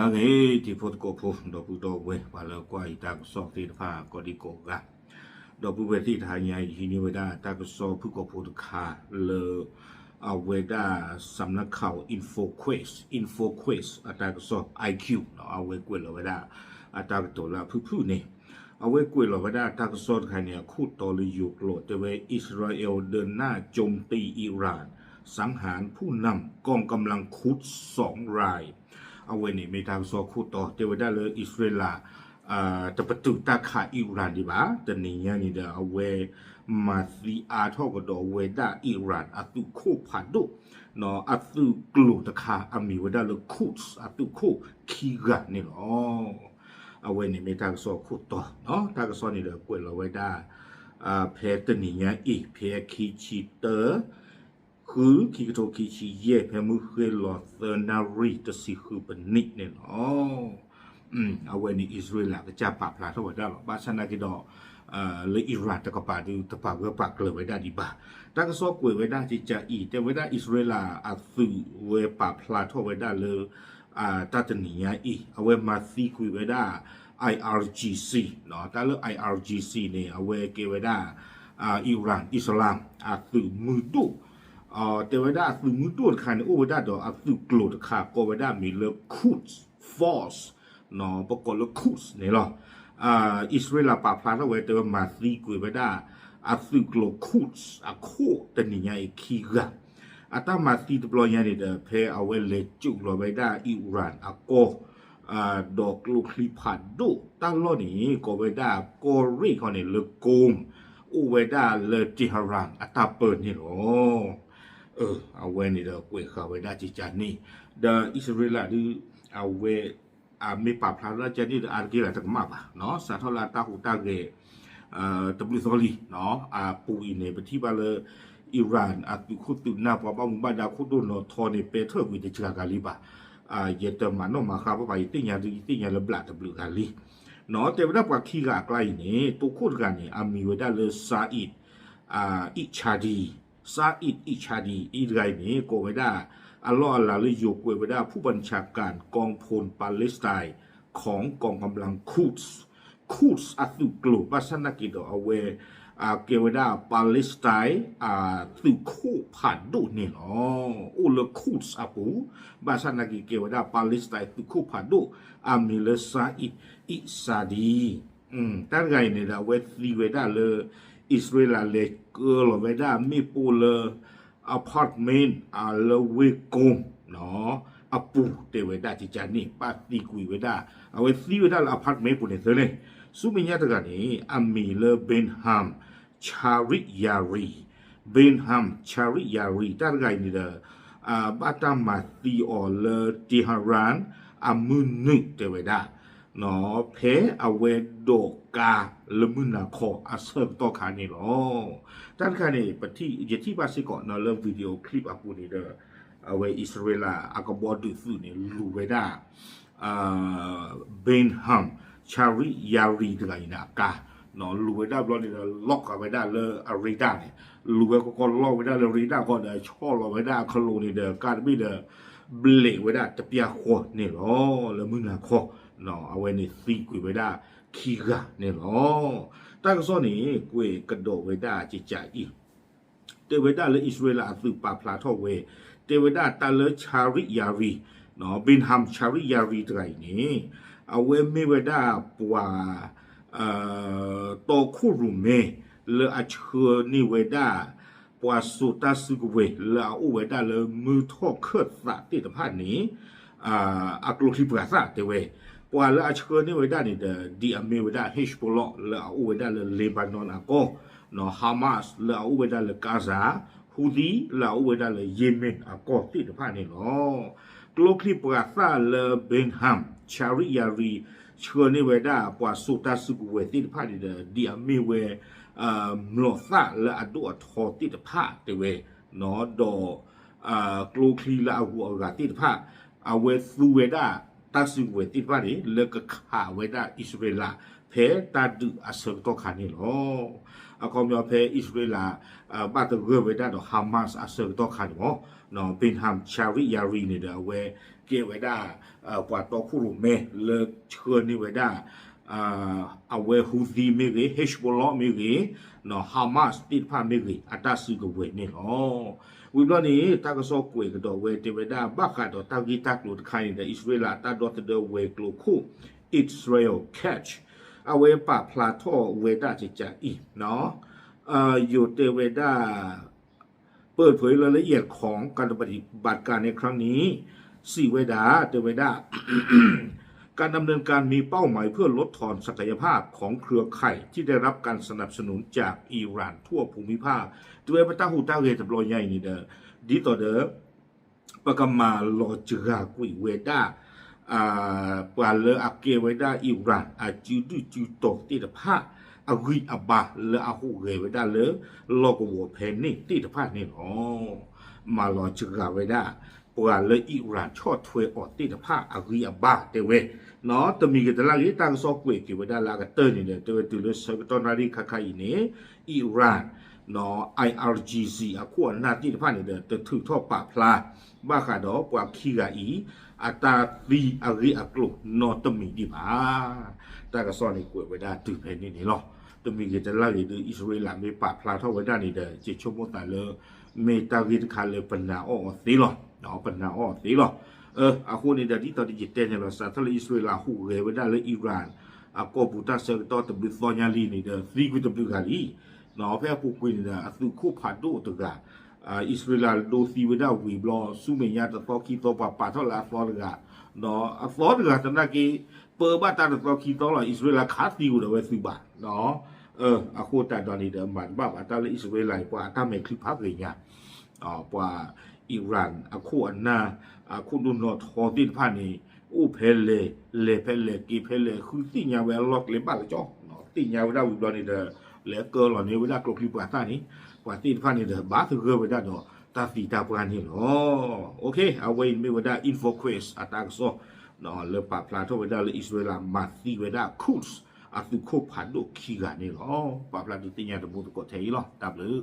အဂ့ၢ် တံၤဖိသကိးဖိ ဒီပုၢ်ဒီဝဲၢ် ပှၤလၢကွၢ်ယတၢ်ကစီၣ်သ့ၣ်တဖၣ် ကိးဒံကိးဂၤ, ဒီပုၢ်ဝဲၢ်သ့ၣ်တဟါညါအံၤ ဟံးန့ၢ်ဝဲဒၣ်တၢ်ကစီၣ်ဖုၣ်ကိာ်ဖိတခါလၢ အဝဲဒၣ် စမ်နခီၣ် InfoQuest, InfoQuest အတၢ်ကစီၣ် IQ အဝဲကွဲးလီၤဝဲဒၣ် အတၢ်ကတိၤလၢအဖုၣ်ဖုၣ်န့ၣ်, အဝဲကွဲးလီၤဝဲဒၣ်တၢ်ကစီၣ်တခါန့ၣ် အခိၣ်တီလၢယိၤကျိာ် တဲဝဲ อิสราเอลเดินหน้าโจมตีอิหร่าน สังหารผู้นำกองกำลังคุดสองราย အဝဲန့ၣ်မ့ၢ်တၢ်ကစီၣ်ခိၣ်တီ တဲဝဲဒၣ်လၢအံၣ်စရ့လး တပတုာ်တၢ်ခးအံရၣ်ဒံးဘၣ်, တနံၤညါန့ၣ်ဒီး အဝဲမၤသံအါထီၣ်ကဒီးဝဲဒၣ် အံရၣ်အသုးခိၣ်ဖးဒိၣ် အသုးကျိၤတခါ အမံၤဝဲဒၣ်လၢ Quds အသုးခိၣ်ခံဂၤန့ၣ်လီၤ. အဝဲန့ၣ်မ့ၢ်တၢ်ကစီၣ်ခိၣ်တီ, တၢ်ကစီၣ်န့ၣ်ဒီးကွဲးလီၤဝဲဒၣ် ဖဲတနံၤညါအံၤ ဖဲခံဆံတၢ ဃု ခံကထိခံဆံယဲၢ် ဖဲမုၢ်ဃ့လီၤသၢနၣ်ရံၣ်တဆံဃုပနံးန့ၣ်လီၤ. အဝဲန့ၣ်အံၣ်စရ့လးကစၢ်ပာ်ဖျါထီၣ်ဝဲဒၣ်လီၤ. ဘၣ်ဆၣ်နာ်က့ဒီး လၢအံရၣ်တကပၤဒုး တပာ်ဂၢၢ်ပာ်ကျၢၤဝဲဒၣ်ဒံးဘၣ်. တၢ်ကစီၣ်ကွဲးဝဲဒၣ်ကကးအံၤ တဲဝဲဒၣ်အံၣ်စရ့လးအသုးဝဲပာ်ဖျါထီၣ်ဝဲဒၣ်လၢ တၢ်တနံၤညါအံၤ အဝဲမၤသံကွံာ်ဝဲဒၣ် I R G C တၢ်လၢ I R G C န့ၣ် အဝဲကဲဝဲဒၣ် Iran Islam အသုးမုၢ်ဒိၣ်, တဲဝဲဒၣ်အသုးမုၢ်ဒိၣ်တခါန့ၣ် အိၣ်ဝဲဒၣ်ဒီးအသုးကျိၤတခါ ကိးဝဲဒၣ်မံၤလၢ Quds Force, ပကိးလၢ Quds န့ၣ်လီၤ. အံၣ်စရ့လးပာ်ဖျါထီၣ်ဝဲ တဲဝဲမၤသံကွံာ်ဝဲဒၣ် အသုးကျိၤ Quds အခိၣ်တနံၤညါအံၤခံဂၤ, အတၢ်မၤသံတဘျီညါန့ၣ်ဒီး ဖဲအဝဲလဲၤစိာ်လီၤဝဲဒၣ် Iran အကီၢ် ဒီးကျိချံဖးဒိၣ်တၢ်လီၢ်န့ၣ် ကိးဝဲဒၣ်ကီၢ်ရ့ၣ်ခီန့ၣ်လၢ Qom အိၣ်ဝဲဒၣ်လၢ Tehran အတၢ်ပၢန့ၣ်လီၤ. အဝဲန့ၣ်ဒီးကွဲးဃာ်ဝဲဒၣ်ကကးန့ၣ်, ဒီးအံၣ်စရ့လးဒုး အဝဲ အမ့ၢ်ပာ်ဖျါလၢကန့ၣ်ဒီး အါတက့ၢ်လၢတကမၣ်ဘၣ်, စးထီၣ်လၢအတၢ်ဟူးတၢ်ဂဲၤ တဘျုးသီလံ အပူၤအံၤန့ၣ် ပထံၣ်ဘၣ်လၢ Iran အသုးခိၣ်သုးနၢ် ပှၤဘၣ်မူဘၣ်ဒါခိၣ်ဒိၣ်နီၢ်ထီန့ၣ် ပဲထၢၣ်ကွံာ်တစှၤဂၤလံဘၣ်. ယတမၤနီၣ်မၤဃါဘၣ်ဘၣ် ယသ့ၣ်ညါဒုး ယသ့ၣ်ညါလၢဘျးတဘျုးဂၤလံ. တဲဝဲဒၣ်ပှၤခံဂၤအကျါအံၤန့ၣ် တိခိၣ်တဂၤန့ၣ် အမံၤဝဲဒၣ်လၢ Saeed Iqadi, Saeed Iqadi အံၤတဂၤအံၤန့ၣ် ကိးဝဲဒၣ် အလီၢ်အလၤလၢယိၤကွဲးဝဲဒၣ် ผู้บัญชาการกองพลปาเลสไตน์ของกองกำลังคุด Quds အသုးကျိၤ ဘၣ်ဆၣ်နာ်က့ဒီးအဝဲ ကဲဝဲဒၣ် Palestine သုးခိၣ်ဖးဒိၣ်န့ၣ်လီၤ. အိၣ်လၢ Quds အပူၤ, ဘၣ်ဆၣ်နာ်က့ကဲဝဲဒၣ် Palestine သုးခိၣ်ဖးဒိၣ် အမံၤလၢ Saeed Iqadi တၢ်တဂၤအံၤန့ၣ်ဒီး အဝဲသံဝဲဒၣ်လၢ အံၣ်စရ့လးလဲၤကၢလီၤဝဲဒၣ်မ့ၣ်ပိၢ်လၢ apartment လၢ ဝ့ၢ်ကိၣ် အပူၤ တဲဝဲဒၣ်ကကးန့ၣ် ပာ်သံကွံာ်ဝဲဒၣ် အဝဲသံဝဲဒၣ်လၢ apartment ပူၤန့ၣ်သၢလဲၣ်. ဆူမဲာ်ညါတဂၤန့ၣ် အမံၤလၢ Behnam Shariari, Behnam Shariari တၢ်တဂၤအံၤန့ၣ်ဒီး ဘၣ်တၢ်မၤသံအီၤလၢ Tehran အမုၢ်နုာ်တဲဝဲဒၣ် ဖဲအဝဲဒိးကါလၢမုၢ်နၤခီအဆၢကတီၢ်ခါန့ၣ်လီၤ. တၢ်တခါန့ၣ် ယထံၣ်ဘၣ်စ့ၢ်ကီးလၢ video clip အပူၤန့ၣ်ဒီး အဝဲအံၣ်စရ့လးအကဘီဒုးသုးန့ၣ် လူၤဝဲဒၣ် Behnam Shariari တဂၤအံၤန့ၣ်အကါ လူၤဝဲဒၣ်ဘျီန့ၣ်ဒီး လီၢ်ကဝဲဒၣ်လၢအရ့ဒၣ်န့ၣ် လူၤဝဲကကီလီၢ်ဝဲဒၣ်လၢရ့ဒၣ်ဃီဒီး ဆီၣ်လီၤဝဲဒၣ်အချူးန့ၣ်ဒီး ကါတဘ့ၣ်ဒီး ဘျဲးဝဲဒၣ်တပျၢ်ဃီန့ၣ်လီၤ လၢမုၢ်နၤခီ အဝဲန့ၣ်သံကွံာ်ဝဲဒၣ်ခံဂၤန့ၣ်လီၤ. တၢ်ကစီၣ်န့ၣ် ကွဲးကဒီးဝဲဒၣ်ကကးအံၤ တဲဝဲဒၣ်လၢအံၣ်စရ့လးအသုးပာ်ဖျါထီၣ်ဝဲ တဲဝဲဒၣ်တၢ်လၢ Shariari, Behnam Shariari တဂၤအံၤန့ၣ် အဝဲမ့ၢ်ဝဲဒၣ်ပှၤ တီခိၣ်ရိၣ်မဲ လၢအဆှၢန့ၢ်ဝဲဒၣ် ပှၤစိာ်တၢ်စုကဝဲၤလၢအအိၣ်ဝဲဒၣ်လၢမုၢ်ထီၣ်ခၢၣ်သးသ့ၣ်တဖၣ်န့ၣ် အကျိချံပှၤသၣ်တဲဝဲ ပှၤလၢအဆှၢန့ၢ်ဝဲဒၣ်န့ၣ်ဒီး ဒ်အမ့ၢ်ဝဲဒၣ် Hezbollah လၢအအိၣ်ဝဲဒၣ်လၢ Lebanon အကီၢ်, Hamas လၢအအိၣ်ဝဲဒၣ်လၢ Gaza, Houthi လၢအအိၣ်ဝဲဒၣ်လၢ Yemen အကီၢ်သ့ၣ်တဖၣ်န့ၣ်လီၤ. ကျိချံပှၤသၣ်လၢ Behnam Shariari ဆှၢန့ၢ်ဝဲဒၣ်ပှၤစိာ်တၢ်စုကဝဲၤသ့ၣ်တဖၣ်န့ၣ်ဒီး ဒ်အမ့ၢ်ဝဲ မျိာ်သၣ်လၢအဒိၣ်အထီသ့ၣ်တဖၣ်တဲဝဲ ဒီး ကျိချံလၢအဂုၤအဂၤသ့ၣ်တဖၣ် အဝဲသူဝဲဒၣ်တၢ်စုကဝဲၤသ့ၣ်တဖၣ်န့ၣ် လၢကခးဝဲဒၣ်အံၣ်စရ့လး ဖဲ ဖဲတၢ်ဒုးအဆၢကတီၢ်ခါန့ၣ်လီၤ. အခီပညီဖဲအံၣ်စရ့လး ဘၣ်သဂၢၢ်ဝဲဒၣ်ဒီး Hamas အဆၢကတီၢ်ခါန့ၣ်မ့ၢ် Behnam Chariot Yair န့ၣ်ဒီး အဝဲကဲဝဲဒၣ် ပှၤတီခိၣ်ရိၣ်မဲလၢဆှၢန့ၢ်ဝဲဒၣ် အဝဲ Houthi မ့ၢ်ဂ့ၤ Hezbollah မ့ၢ်ဂ့ၤ Hamas သ့ၣ်တဖၣ်မ့ၢ်ဂ့ၤ အတၢ်စုကဝဲၤန့ၣ်လီၤ. ဝံၤဘျီန့ၣ် တၢ်ကစီၣ်ကွဲးကဒီးဝဲတဲဝဲဒၣ် ဘၣ်ဃးဒီးတၢ်ဂ့ၢ်တၢ်ကျိၤတခါန့ၣ်ဒီး အံၣ်စရ့လးအတၢ်ဒီသဒၢဝဲၤကျိၤခိၣ် Israel Katz အဝဲပာ်ဖျါထီၣ်ဝဲဒၣ်ကကးအံၤ ယိၤတဲဝဲဒၣ် เปิดเผยรายละเอียดของการปฏิบัติการในครั้งนี้ စံးဝဲဒၣ် တဲဝဲဒၣ် การดำเนินการมีเป้าหมายเพื่อลดทอนศักยภาพของเครือข่ายที่ได้รับการสนับสนุนจากอิหร่านทั่วภูมิภาค တဲဝဲပတၢ်ဟူးတၢ်ဂဲၤတဘျီညါအံၤန့ၣ်ဒီး ဒ်သိးဒီး ပကမၤလီၤစှၤကွံာ်ဝဲဒၣ် ပှၤလၢအကဲဝဲဒၣ် Iran အစုဒုၣ်စုတီၤသ့ၣ်တဖၣ် အဂံၢ်အဘါလၢအဟူးဂဲၤဝဲဒၣ်လၢ လီၢ်ကဝီၤဖဲန့ၣ်သ့ၣ်တဖၣ်န့ၣ်လီၤ. မၤလီၤစှၤဝဲဒၣ် ပှၤလၢ Iran ဆီၣ်ထွဲအီၤသ့ၣ်တဖၣ်အဂံၢ်အဘါတဲဝဲ တမံၤဂ့ၤတလၢ်ဂ့ၤ တၢ်ကစီၣ်ကွဲးက့ၤဝဲဒၣ်လၢအကတၢၢ်န့ၣ်ဒီး တဲဝဲတုၤလၢဆၢကတီၢ်နၣ်ရံၣ်ခါခါအံၤန့ၣ် Iran IRGC အခိၣ်အနၢ်သ့ၣ်တဖၣ်န့ၣ်ဒီး တထုးထီၣ်ပာ်ဖျါ ဘၣ်ဃးဒီးပှၤခံဂၤအံၤ အတၢ်သံအဂ့ၢ်အကျိၤနီတမံၤဒံးဘၣ်. တၢ်ကစီၣ်န့ၣ်ကွဲးဝဲဒၣ်တုၤဖဲန့ၣ်န့ၣ်လီၤ. တမံၤဂ့ၤတလၢ်ဂ့ၤဒီး အံၣ်စရ့လးမ့ၢ်ပာ်ဖျါထီၣ်ဝဲဒၣ်န့ၣ်ဒီး ယဆိကမိၣ်သးလၢ မ့ၢ်တၢ်ဂ့ၢ်တခါလၢပနာ်အီၤအီၤသ့လီၤ. ပနာ်အီၤအီၤသ့လီၤ. အဃိန့ၣ်ဒီး ဒ်သိးဒီးယတဲန့ၣ်လီၤ စးထီၣ်လၢအံၣ်စရ့လးဟူးဂဲၤဝဲဒၣ်လၢ Iran အကီၢ်ပူၤတၢ်ဆၢကတီၢ်တဘျုးသီညါလံန့ၣ်ဒီး သံကွံာ်တဘျုးဂၤလံ. ဖဲအပူၤကွံာ်န့ၣ်ဒီး အသုးခိၣ်ဖးဒိၣ်တဂၤ အံၣ်စရ့လးဒိသံဝဲဒၣ်ဝံၤဘျီ ဆူမဲာ်ညါတသီခံသီပှၤပာ်ထီၣ်လၢအသီတဂၤ, အသီတဂၤသနာ်က့ ပၢဘၣ်တၢ်တသီခံသီလီၤ အံၣ်စရ့လးခးသံဝဲဒီးဝဲသုးဘၣ်. အဃိသတးဒီးန့ၣ်ဒီး မၤတဘၣ်ဘၣ်တၢ်လၢအံၣ်စရ့လးအံၤ ပှၤအတၢ်မဲာ်ချံဖးဂ့ၤညါ ပှၤ Iran အခိၣ်အနၢ် အခိၣ်ဒိၣ်နီၣ်ထီသ့ၣ်တဖၣ်န့ၣ် အိၣ်ဖဲလဲၣ် လဲၤဖဲလဲၣ် က့ၤဖဲလဲၣ် ဃုသ့ၣ်ညါဝဲအလီၢ်ကျဲဘၣ်လၢကၠီ, သ့ၣ်ညါဝဲဒၣ်ဝံၤဘျီန့ၣ်ဒီး လဲၤကၢလီၤန့ၢ်ဝဲဒၣ်ကျိချံပှၤသၣ်န့ၣ် ပှၤသ့ၣ်တဖၣ်န့ၣ်ဒီး ဘၣ်သဂၢၢ်ဝဲဒၣ်ဒီးတၢ်သံတၢ်ပှၢ်န့ၣ်လီၤ. အဝဲအံၤမ့ၢ်ဝဲဒၣ် InfoQuest အတၢ်ကစီၣ် လၢပာ်ဖျါထီၣ်ဝဲဒၣ်လၢအံၣ်စရ့လးမၤသံဝဲဒၣ် Quds အသုးခိၣ်ဖးဒိၣ်ခံဂၤန့ၣ်လီၤ. ပာ်ဖျါဒုးသ့ၣ်ညါတဘိသကိးထဲအံၤလီၤ. တၢ်ဘျုး